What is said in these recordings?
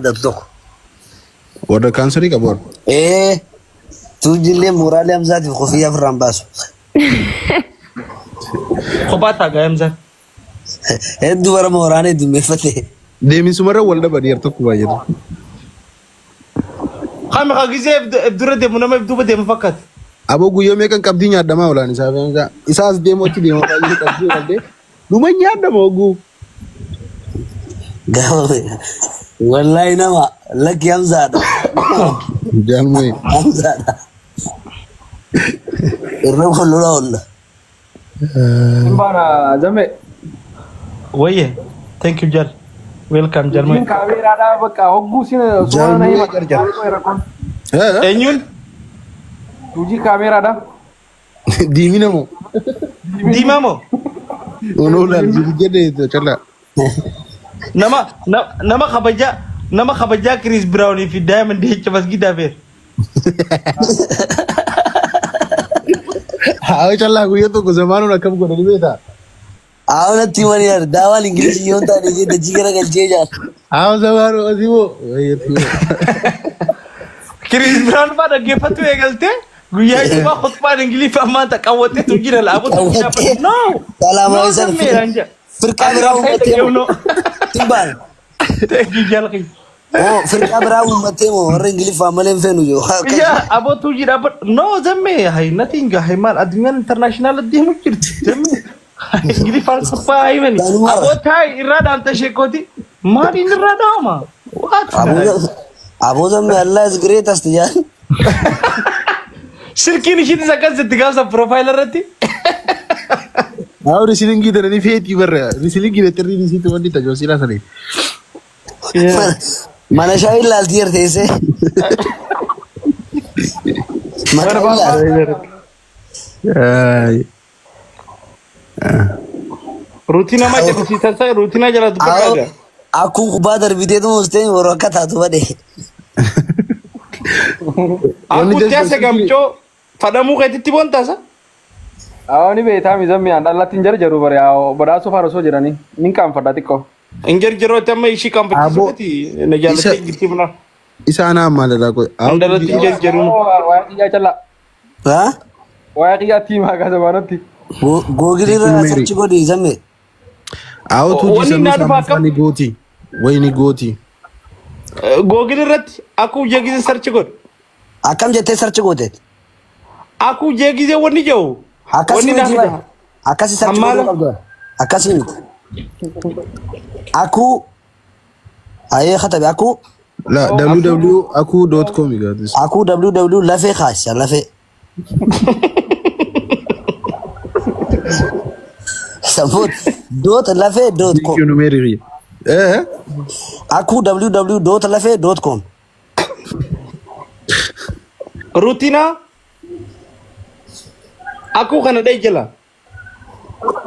Dhatu tokko. Warra kaansarii qabu warra. Ee, tuujillee mooraalee Hamzaatiif kofiyyaa ofirraan baasu. Kophaa taagaa Hamzaan. Hedduu bara mooraan heddummeeffate. Deeminsumarra wal dhaban yar tokko baay'atu. Kami ka gisee dura deemu nama duuba deemu fakkaata. Aboo guyyoo meeqan qabdii nyaadhamaa olaan isaa fi Hamzaa. Isaas deemu achi deemu baay'ee qabdii qabdee. Dhuma nyaadhama oguu. Gaafa wallahi nama lakki Hamzaadha. Jaalmee. Hamzaadha. Irra wal lola oolla. Simbaana zame. Wayye. Thank you, Jal. Welcome, Jalmoy. Hojiin kaameeraadhaa bakka hogguu sin suuraa na hima. Jaalmee. Eenyuun? Hojii kaameeraadhaa. Diimina moo? Diimaa moo? Onoo laal jedhee callaa. Nama kabajaa nama kabajaa Chris Brown fi Diamond jecha masgidaa feer. Haa callaa guyyaa tokko zamaanuun akkam godhanii beektaa? Awwaanatti himanii yaada. Daawaan Ingilishii yoo taane jee dachii gara galchee jaal. Haa zamaanuu asii moo? Chris Brown fa'aa dhaggeeffatu eegaltee guyyaa isaa khutbaan Ingiliffaa ammaan taqawwatteetu jira laabutu. Qawwattee. No. Salaamaa No, isaan zammeeraan jaa. firqaa biraa uummattee moo? Simbaan. Thank you, Jalqi. Oo firqaa biraa uummattee moo warra Ingiliffaa malee hin feenu jiru. Yaa abootu jira but no zamme hay nothing hay maal addunyaan international deemu jirti zamme Ingiliffaan khutbaa himani. Daanuma. Abootaa irraa dhaamta sheekooti maaliin irraa dhaama? What? Aboo zamme Allah is greatest jaan. Silkiin ishiitis akkas itti gaafsa profile irratti. Haa risilingii dalanii feetii barra risilingii xirrii risiitu wanni tajaajila sanii. Mana shaayii ilaaltii jirteessee. Mana ilaalti. Ruutina maa jedhisiisan sa ruutina jala dubbadhaa. Akkuma kubbaa darbiteetu musteen yeroo akka taatu badhe. Akkuutti ase gamcoo fadhamuu keetitti boontaasa. Awwa ni beektaa zammi aan dhallatti hin jarjaru bare badhaasuu faana osoo jiranii nin qaanfadha xiqqoo. Hin jarjarootti amma ishii qaanfachiisuuti na jaallattee jirti muna. Isaan maalidha qoy. Andalatti hin jarjaruun. Waa'ee xiyyaa callaa. Haa? Waa'ee xiyyaa tiimaa gaasa baanatti. Googilii irraa sarchi godhi zamme. Haa Wanni tuuti naa dhufa akkam? ni gooti. Wayni gooti. Googil irratti akkuu jeegizee sarchi godhu. Akkam jettee sarchi goote? Akkuu jeegizee wanni jiru. Akkasii Wanni naa miti fida. bara. Akkasii sarchi Ammaala. godhuu qabdu. Akkasii miti. Akuu ayee katabe akuu La www.aku.com gaadis. akuu www lafee kaasa lafee. Sammuu doot lafee doot com. Thank you Mary. Eh? Akuu www doot lafee doot com. Ruutina akkuu kana dhee jala.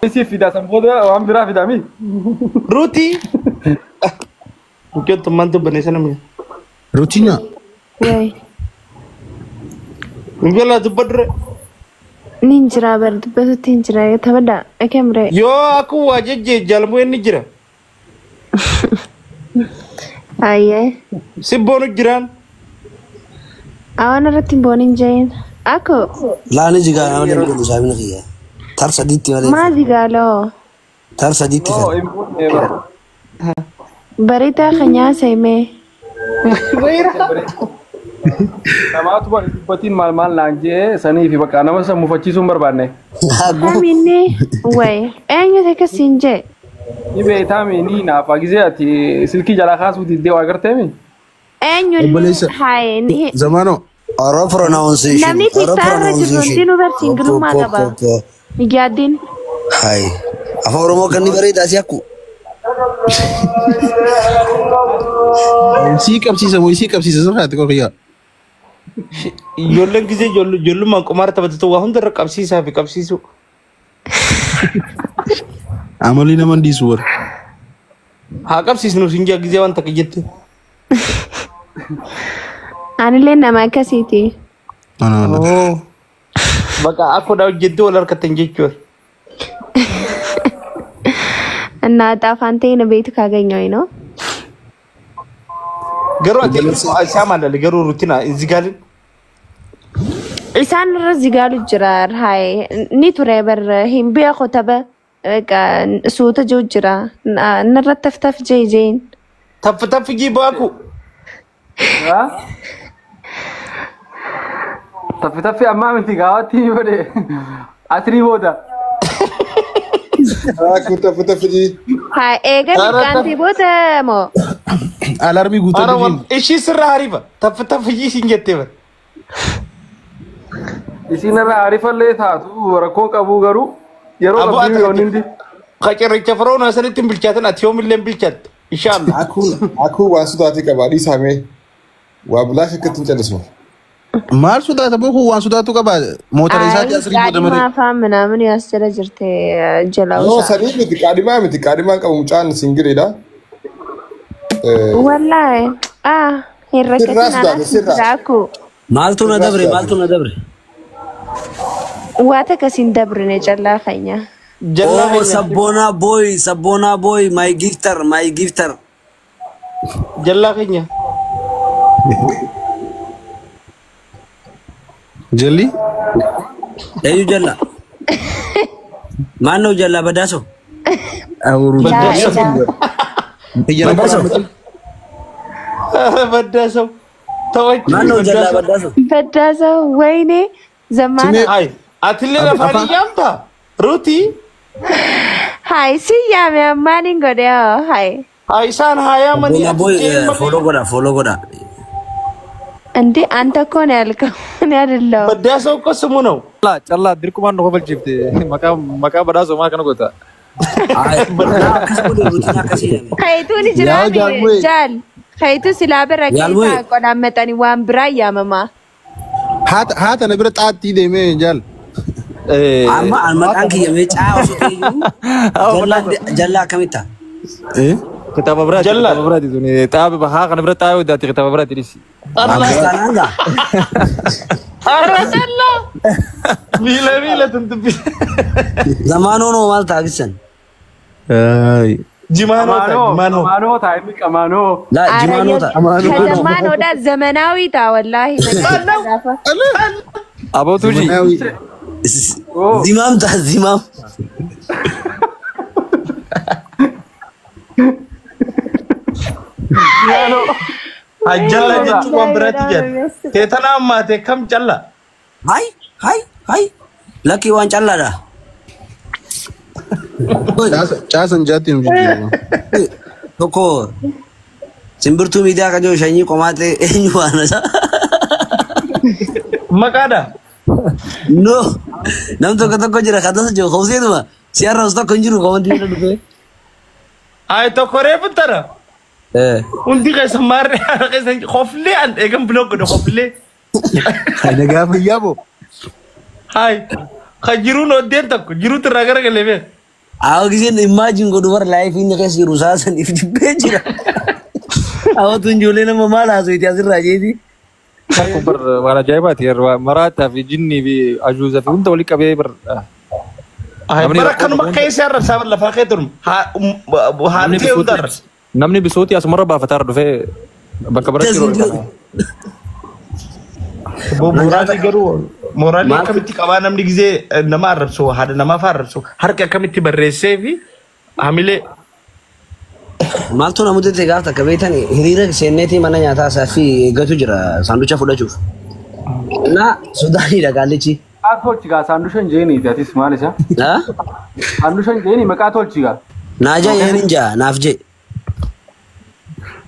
Isii fida san booda waan biraa fidami. Ruutii. Mukkeen tummaan dubbanne sana mi'a. Rutina. Wayi, Mukkeen dubbadure. nin jira bar dubbatutti hin jira taphadhaa akkamire. Yoo akkuu waa jejjee jaalmuu inni jira. Ayyee, Si boonu jiraan. awaan irratti hin boonin jahin. Akko Laani jigaa nama malee godhu saamina kiyya. Tar sadiitti malee. maa jigaaloo Tar sadiitti Oo fedha. hin buufne bara. bareedaa kan nyaasa himee. Namaatu bara dubbatiin maal maal naan jee sanii fi bakka nama san mufachiisuu hin barbaanne. Kaminni wayi eenyutu akkasiin jee. Ni beektaa ni naafa gisee ati silkii jalaa kaasuu diddee waa agarteemi. Eenyuun Obboleessa. haye ni Zamano. Oro pronunciation. Namni Oro TikTok irra jiru pronunciation. hundinuu barsi Ingilummaa qaba. Yaaddiin. Hai. Afaan Oromoo kan ni bareedaa si akku. Sii qabsiisa moo sii qabsiisa sirraatti qoqiyyaa. Ijoolleen gisee ijoollummaan qumaara taphatatu waa hundarra qabsiisaa fi qabsiisuu. Amalii nama hin dhiisu warra. Haa qabsiisnu siin jaa gisee waan takka jette. Anillee nama akkasiiti. No, no, no. Bakka akkoodhaa hojjettee wal harkattan jechuudha. እና ዕጣ ፋንታዬን ቤቱ ካገኘሁኝ ነው። Garuu ati isaa maal garuu rutina zigaalin. Isaan irra zigaalu jira haye ni ture bar hin beeku tapha suuta jiru jira narra taf taf jee jeen. Taf taf gii baaku. Taffi taffi ammaa miti gaawatti godhe asrii booda. Akku taffi taffi jii. Haa eega mirqaantii booda moo? Alarmii guutuu Ara ishii sirra hariifa taffi taffi jii siin jettee bar. Isiin irra hariifallee taatu rakkoo qabu garuu yeroo qabdii yoon hindi. Qacirricha firoon asirratti hin bilchaatin ati yoomillee hin bilchaattu. Inshallah. Akku waan sodaatee qaba dhiisamee waa bilaash akkatti hin callisnu. Maal sodaata boo kun waan sodaatu qaba motora isaati asrii booda malee. Qaadhimaa afaan minaamin as jala jirte jala No usaa. sanii miti qaadhimaa miti qaadhimaan qabu mucaan singiriidha. Wallaahi ah hin rakkatin Sirraa sodaate anaaf sirraa. jiraakku. Maaltu na dabre maaltu na dabre? Waa takka siin dabrine callaa keenya. Jallaa Oh, keenya. Sabona boy, Sabona boy, my gifter, my gifter. Jallaa keenya. Jalli Eenyu jalla? Maal jalla badaaso? awuru. Yaa ilaa. Badaaso. Baddaasoo. Taphachi. Maal jalla badaaso? Baddaasa wayne zammaana. Ay atillee afaan iyyaamta. Ruutii. Hai si yaame ammaan hin godhe hoo hai. Haa isaan haa yaamanii. Sabona boy, follow godha, follow godha. እንዴ አንተ እኮ ነው ያልከው እኔ አይደለሁም። Baddaasoo እኮ ስሙ ነው። Callaa dirqumaan nu kofalchiifte maqaa maqaa badhaasoo maa kana goota. Ay, akkas godhe ruutiin akkasii yaame. Kayituun Yaa jiraame jaalmee. jaal kayituu silaa bira Jaalmee. keessaa qolaammatanii waan biraa yaamamaa. Haata na bira xaattii deemee jaal. Amma an maqaan kiyya mee caa osoo ta'e iyyuu jalla akkamitta? Kitaaba biraati Jallaa. kitaaba biraati tuni xaabe haa kana bira xaayoo daati kitaaba biraati dhisi. Akkas taanaan gaa. Arra callaa. Miila miila tuntubbi. Zamaanoo noo maal taasisan? Jimaanoo ta'a jimaanoo. Amaanoo ta'a inni qamaanoo. Laa jimaanoo ta'a. ከዘማን ወዳ ዘመናዊ ታ ወላሂ Abootuu ji. Zimaam ta'a zimaam. Haa jalla jechuun waan biraatti jedha. Teetanaa ammaatee kam callaa? Hai hai hai. Lakkii waan callaadha. Caasan jaatti nu jijjiirama. Tokko simbirtuu miidiyaa kan jiru shanyii qomaatee eenyu waan isaa? Maqaadha. No. Nam tokko tokko jira kan tasa jiru hawseetuma si arrabsu tokko hin jiru komantii bira dhufee. Ay tokko reefu tana. Hundi keessa maarree haadha keessa koflee an eegan biloo godhe koflee. Hayda gaafa yaabo. Hay kan jiruun oddeen tokko jiruutu irraa garagalee beek. Awwa giseen imagine godhu bara laayifii inni keessa jiru saasan if jibbee jira. Awwa tun ijoollee nama maal haasofti asirraa jeeti. Kun bar waan ajaa'ibaati maraataa fi jinnii fi ajuuza fi hunda walii qabee bar. Ay Namni bara rakkoo kanuma keessa arrabsaa bar lafaa kee turum. Haatee hunda arrabsa. Namni bisooti asumarra baafataa dhufee bakka biratti yeroo Mooraalii garuu mooraalii akkamitti qabaa namni gizee nama arrabsu haadha namaaf arrabsu harka akkamitti barreessee fi hamilee. Maaltu namoota itti gaaf takka beektan hiriira seenneetii mana nyaataa isaa fi eeggatu jira saanducha fudhachuuf. Na Sudaanidha qaallichi. Maqaa tolchi gaa saandushan jeeniiti atis maal isa? Ha? Saandushan jeeni maqaa tolchi gaa. Naajaa yeenin jaa naaf jee.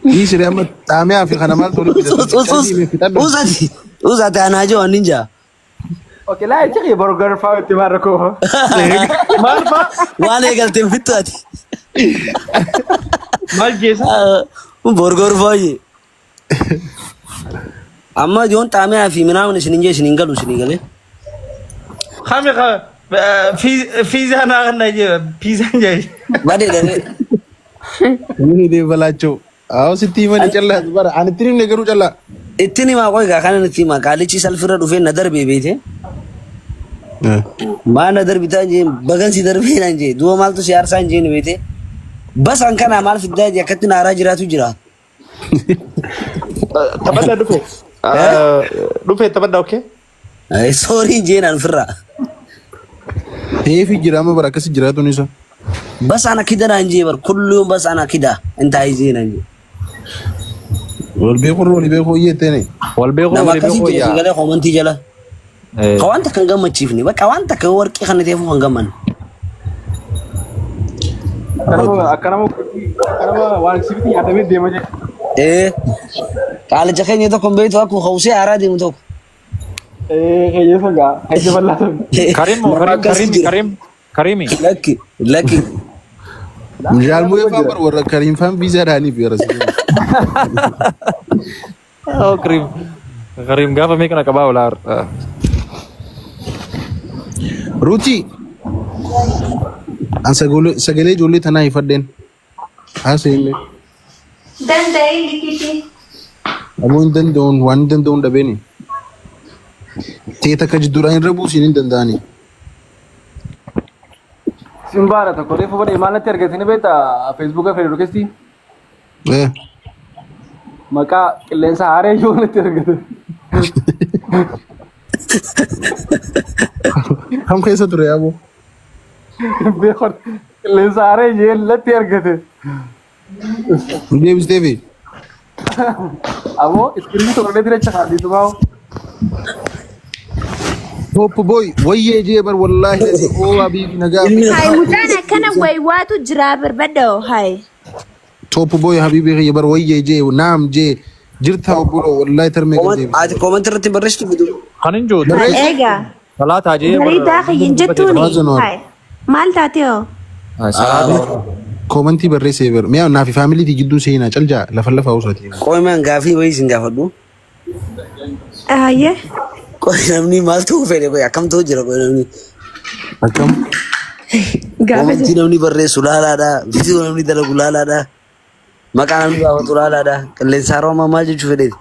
Dhiisire amma xaamiyaa fi kana maaltu walitti fidate? Usati usati anaajaa waan nin jaa. Okay laa ichi burger fa'aa itti maal rakkoo. Maal faa? Waan eegalteen fittu ati. Maal jeesa? Borgor faayi. Amma yoon xaamiyaa fi minaamin isin hin jee isin hin galu isin hin galee. Kami fiizaa naa kana jee piizaan jee. Badee dhabee. Ni balaachoo. Awo sitti himanii callaa bara ani itti himne garuu callaa. Ittiin himaa qoy gaa kana itti himaa qaalichi salfirra dhufee na darbee beete. Maal na darbitaa jeen bagansi darbee naan jee duuba maaltu si aarsaan jeen beete. Basan kana maal fiddaa jee akkatti naaraa jiraatu jira. Taphadhaa dhufe. Dhufe taphadhaa okay? Sorry jeenaan ofirraa. Teefi jira amma bara akkasi jiraatuun isa. Bas ana kida naan jee bar kulluun bas ana kida intaa jeenaan jee. Wal beeku walii beeku iyyeetteeni. Wal beeku Nama walii akkasii beeku jira yaa. sagalee koomantii jala. Ka waan takka hin gammachiifne bakka waan takka warqii kana ta'eef kan gammanne. Akkanama waan sibiiti nyaatamee deema jee. Ee qaalicha keenya tokko hin beektu akkuma hawsee haaraa deemu tokko. Ee keessa gaa keessa bal'aa ta'e. Karim moo Nama Karim akkasii Karimi jira. Karim Karimi. Lakki lakki. Jaalmuu faan bar warra Kariim faan viizaa dhaaniif yeroo Oh Karim. Karim gaafa meeqa na qabaa olaa. Ruuti. An sagalee ijoollee tanaa hifadheen. Haasa'e illee. Danda'ee likiti. Aboo hin danda'uun waan hin danda'uun dhabeeni. Ta'e takka jidduudhaan irra buusiin hin danda'ani. Simbaara tokko reefu godhee maal natti argatanii beektaa feesbuuka fayyadu keessi maqaa qilleensa haaree yoo natti argate. Kam keessa ture aboo? Beekon qilleensa haaree jee natti argate. Hin deebisteefi? Aboo iskiriinii tokko illee diracha kaadhiisu baa'u. Top boy wayyee jee bar wallaahi oo habiibi nagaa. Hai mucaan akkana waywaatu jira barbadoo hai. Top boy habiibi kiyya bar wayyee jee naam jee jirta obboloo wallaahi tarmee kan deebise. Ati koomantii irratti barreessitu bidu. Kan hin jiru. Egaa Salaataa jee. bareedaa kiyyin jettuuni. Raajanoor. Hai maal taate hoo? Salaataa. Koomantii barreessee bar mi'a naa fi faamiliitii jidduu seenaa caljaa lafa lafa hawwasaati. Qoomaan gaafii wayii isin gaafadhu. Ayyee. Qoy namni maal ta'uu fedhe qoy akkam ta'uu jira qoy namni. Akkam? Gaafa Koomantii namni barreessu laalaadha. Viidiyoo namni dalagu laalaadha. Maqaa namni baafatu laalaadha. Qilleensa haroomaa maal jechuu fedheeti?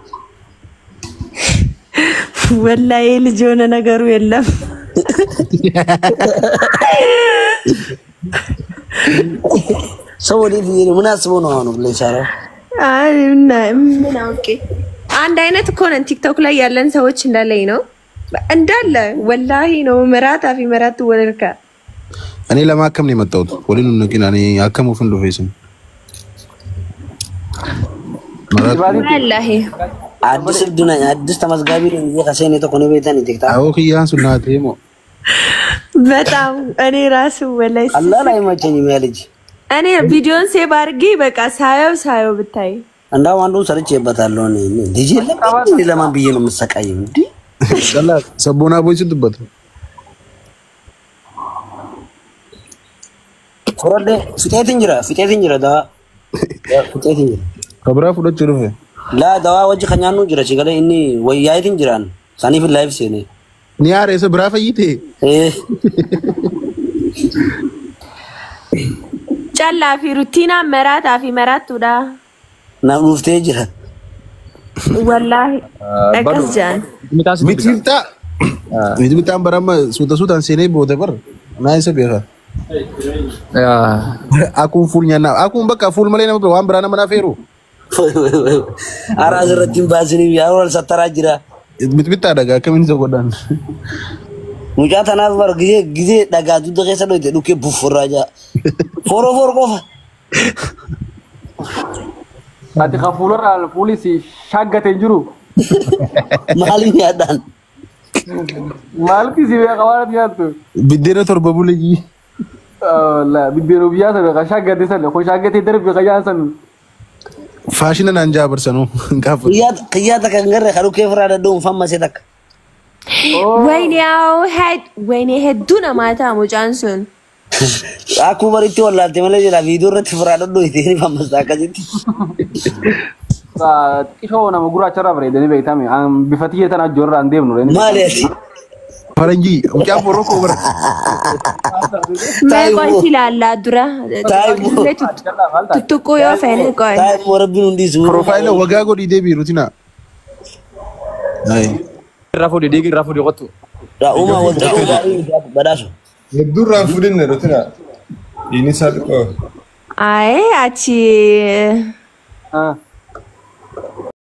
ወላሂ ልጅ የሆነ ነገሩ የለም። ሰው ወዴት እየሄደ ምን አስበው ነው አሁን qilleensa haroo? አይ እና ምን አውቄ አንድ አይነት እኮ ነን። ቲክቶክ ላይ ያለን ሰዎች እንዳለኝ ነው እንዳለ ወላሂ ነው መራት አፊ መራት ወለርካ እኔ ለማከም ነው የመጣሁት። ወሊኑ ነቂና እኔ አከሙፍን ዱፌስን ወላሂ አዲስ እብድ ነኝ አዲስ ተመዝጋቢ ነኝ ብዬ ከሴኔ tokko ni beektan TikTok. አዎ ክያን ሱናቴ ሞ በጣም እኔ ራሱ ወላሂ አላህ አይመቸኝም ያ ልጅ። እኔ ቪዲዮን ሴቭ አድርጌ በቃ ሳየው ሳየው ብታይ እንዳውም አንዱን ሰርቼበታለሁ። እኔ ልጅ የለም እኔ ለማን ብዬ ነው የምሰቃየው? እንዴ ሰቦና ቦይ ስትበት ፍሮዴ ፍጤት እንጅራ ፍጤት እንጅራ ዳዋ ፍጤት እንጅራ ከብራ ፉደች ሩፌ ላ ዳዋ ወጅ ከኛኑ ጅራ ሲገለ እኒ ወያይት እንጅራን ሳኒፍ ላይፍ ሴኔ ኒያሬሰ ብራ ፈይቴ ጨላ ፊ ሩቲና መራት አፊ መራቱዳ ና ኑፍቴ ጅራ ወላሂ akkas jedhan ሚትሚጣ ሚትሚጣን በራማ ሱታ ሱታን ሴኔ ቦተ በር ናይሰ ቤኻ አኩን ፉል ኛና አኩን በቃ ፉል መሌ ነበር ዋን ብራና መናፌሩ አራ ዝረቲን ባስኒ ያወል ሰተራ ጅራ ሚትሚጣ ደጋ ከምን ዘጎዳን mucaa tanaaf bar gisee gisee dhagaa dugda keessa dhoyte dhukkee buffurraa jaa foroo for qofa Ati kan fuularraa fuulli si shaggatee jiru. maaliin nyaadhaan Maaltu si beeka waan ati nyaattu? Biddeena torba buleyyii. Biddeena biyyaa sana kan shaggatee sana kun shaggatee darbe kan nyaan sana. Faashina naan jaa barsanuu hin gaafatu. Qiyyaa takka hin garree kan dhukkee firaa dadhuun fammasee takka. Wayne yaa'u wayne hedduu namaa ta'a mucaan sun. Akkuma baritti wallaalte malee jira viidiyoo irratti firaa dadhuu ni fammasta akkasitti. Xiqqishoo nama gurraacha irraa bareedanii beektame. Bifa xiyya tana ijoollee irraa hin deemnu. Maali ati? Faranjii mucaan Morookoo bara. Mee qoy ilaallaa dura. Tuttuqquu yoo feene qoy. Taa'immoo rabbiin hundi isuu. Piroofaayila wagaa godhii deebii rutina. Irraa fuudhi dhiigi irraa fuudhi qottu. Uumaa wal ta'uu gaarii badhaasu. Hedduu irraa fuudhinne rutina. Dhiinni isaa xiqqoo. Ayi achi.